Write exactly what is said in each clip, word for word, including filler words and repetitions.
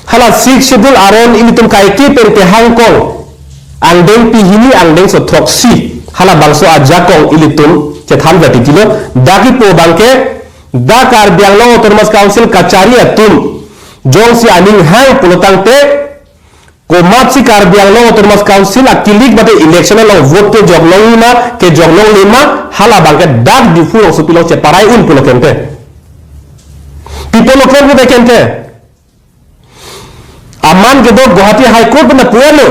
Hala Sixth Schedule aron ilitum kaike pen kehang kong. Angdengpi hini angdengso throksi. Halabangso ajakong ilitum chethan vati kilo. Dak kipu abangke, dak Karbi Anglong Autonomous Council kachari atum jongsi aning hang pulotangte, komatsi Karbi Anglong Autonomous Council akilik mate election along vote kejok longle ma, kejok longle ma, halabangke dak Diphu rongsopi along cheparai un pulo kente. Pi pulo kente, kente. Aman kedo Guwahati High Court pen pulo.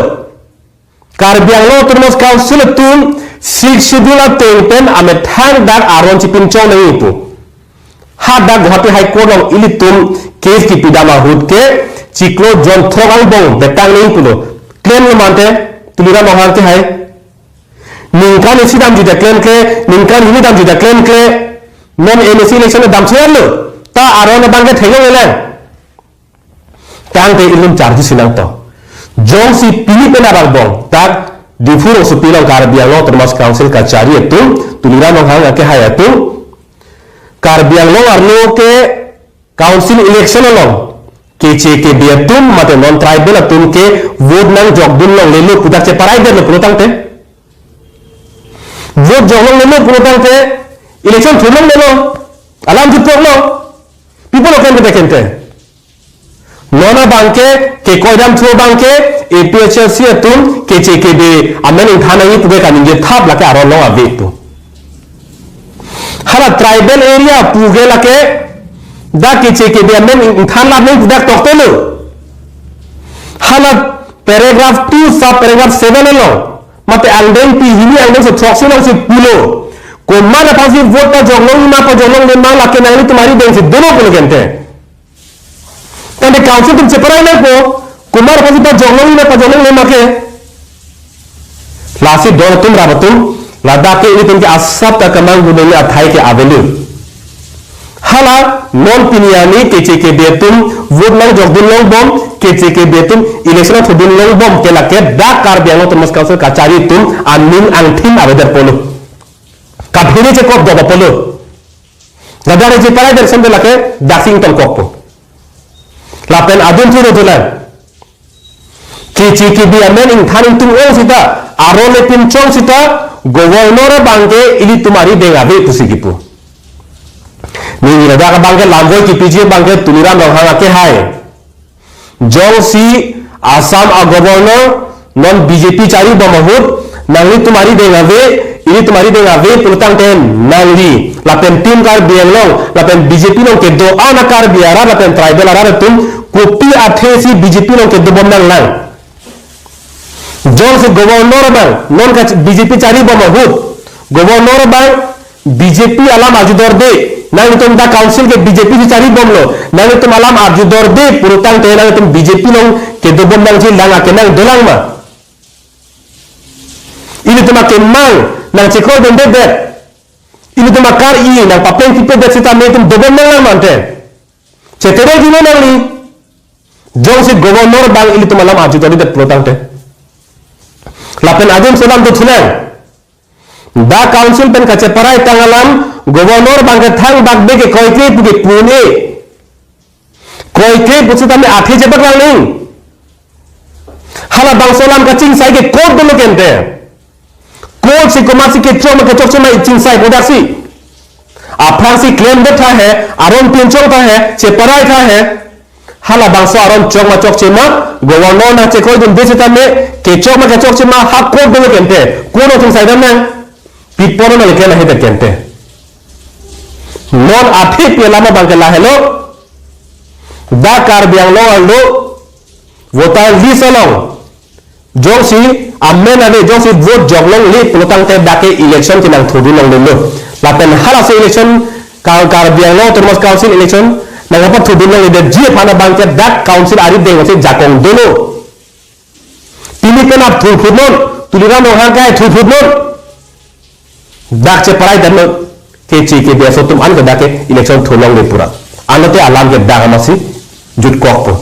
Karbi Anglong Autonomous Council atum Sixth Schedule ateng pen amethang dak aron chipinchong nangji pu. Hadak Guwahati High Court along ilitum case kipidam ahut ke chiklo jon throk angbong betang nangji pulo. Claim lo mante Tuliram Ronghang ke hai. Ningkan isi damjude claim ke, ningkan hini damjude claim ke. Non M A C election damsi lo. Ta aron abangke theklong elang. Tangte ilitum charjusi nangto. Jongsi pini pen abang bong, dak Diphu rongsopi along Karbi Anglong Autonomous Council kachari atum, Tuliram Ronghang akehai atum, Karbi Anglong arlo ke council election along, K C K B atum, mate non tribal atum ke vote nangjokdun longlelo pu dak cheparai detlo pulotangte. Vote jok longlelo pulotangte, election thur longlelo, alam jutpoklo, pi pulo kente, kente. Non abangke, kekoi damthu abangke, A P H L C atum, K C K B amen ingthan nangji pu ke kaningje thap lake aron along ave pu. Hala tribal area pu ke lake, dak K C K B amen ingthan lap nangji dak toktelo. Hala paragraph two, sub paragraph seven along, mate angdengpi hini angdengso throksi alongsi pulo. Komat aphansi vote pajok longle ma, pajok longle ma, lake nanglitum aridengsi dolo pulo kente. Tangte council atum cheparai nangpo, komat aphansi pajok longle ma, pajok longle ma ke. Lasi don atum, ram atum, ladak ke ilitum ke asap ta kemang gunung athai ke avelo. Hala non pini arni K C K B atum vote nangjokdun longbom, K C K B atum election thurdun longbom ke lake dak Karbi Anglong Autonomous Council kachari atum aning angthin avedet pulo. Kaphere chekop do pulo. Ladak cheparai det asonte lake daksi ingtongkokpo. Lapen adun thu dolang. K C K B amen ingthan ingtung ong sita, aron le pinchong sita, governor abangke ilitum arideng ave pusi kipu. Neli ladak abangke lamvoi kipiji abangke Tuliram Ronghang akehai. Jongsi Assam a governor non B J P charibom ahut, nanglitum arideng ave, ilitum arideng ave pulotangte nangli, lapen Team Karbi Anglong, lapen B J P along kedo-an a Karbi arat, lapen tribal arat atum, kopi athesi B J P along kedobom nanglang. Jongsi governor abang, non ka B J P charibom ahut, governor abang B J P alam arjudorde, nanglitum dak council ke B J P si charibomlo, nanglitum alam arjudorde pulotangte nanglitum B J P along kedobom nangji lang akenang dolang ma? Ilitum akemang nangchekroidundedet, ilitum akar-i nangpaplengpipedet sita nelitum dobom nanglang ma ante. Chetere jino nangli. Jongsi governor abang ilitum alam arjudordedet pulotangte. Lapen adun selam tu thulang. Dak council pen kacheparai tang alam, governor abangke thangbak be ke koike pu ke pu un-e. Koike pu sitame athe chebak lang ning. Halabangso alam kachingsai ke court dolo kente. Court si komatsi kechok ma kechokche ma ichingsaipo daksi. Aphrangsi claim det tha he, aron pinchong tha he, cheparai tha he. Halabangso aron chok ma chokche ma, governor nangchekroidunde sitame, kechok ma kechokche ma, ha court dolo kente. Court along chingsai dam nang. Pi apot nangli claim ahe det kente. Non athe pi alam abangke lahelo. Dak Karbi Anglong arlo voter list along jongsi amen ave, jongsi vote jok longle pulotangte dak ke election kenang thurdun longlelo. Lapen halaso election, Kar-, Karbi Anglong Autonomous Council election nangpathurdun longledetji aphan abangke dak council arideng si jakong dolo. Pini pen ap thurphutnon, Tuliram Ronghang ke thurphutnon. Dak cheparai damnon, K C K B aso atum an ke dak ke election thur longle pura. Anlote alam ke dak amatsi jutkokpo.